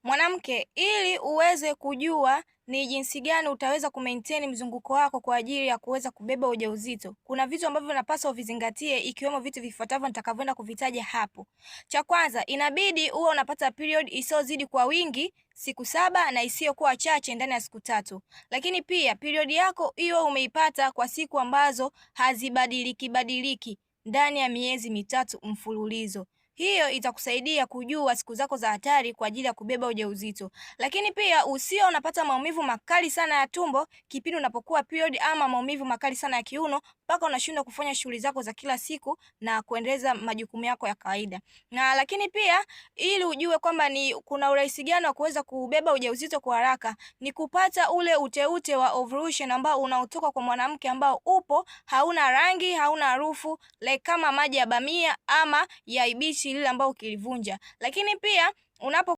Mwanamke, ili uweze kujua ni jinsi gani utaweza kumaintain mzunguko wako kwa ajili ya kuweza kubeba ujauzito, kuna vitu ambavyo unapaswa uvizingatie, ikiwemo vitu vifuatavyo nitakavyoenda kuvitaja hapo. Cha kwanza, inabidi uwe unapata period isiyozidi kwa wingi siku 7 na isiyokuwa chache ndani ya siku 3. Lakini pia period yako iwe umeipata kwa siku ambazo hazibadiliki badiliki ndani ya miezi 3 mfululizo. Hiyo itakusaidia kujua siku zako za hatari kwa ajili ya kubeba ujauzito. Lakini pia usio unapata maumivu makali sana ya tumbo kipindi unapokuwa period, ama maumivu makali sana ya kiuno mpaka unashindwa kufanya shughuli zako za kila siku na kuendeleza majukumu yako ya kawaida. Na lakini pia ili ujue kwamba ni kuna urahisi gani wa kuweza kubeba ujauzito kwa haraka, ni kupata ule uteute wa ovulation ambao unaotoka kwa mwanamke ambao upo, hauna rangi, hauna harufu, like kama maji ya bamia ama ya ibichi lile ambao ukilivunja. Lakini pia unapo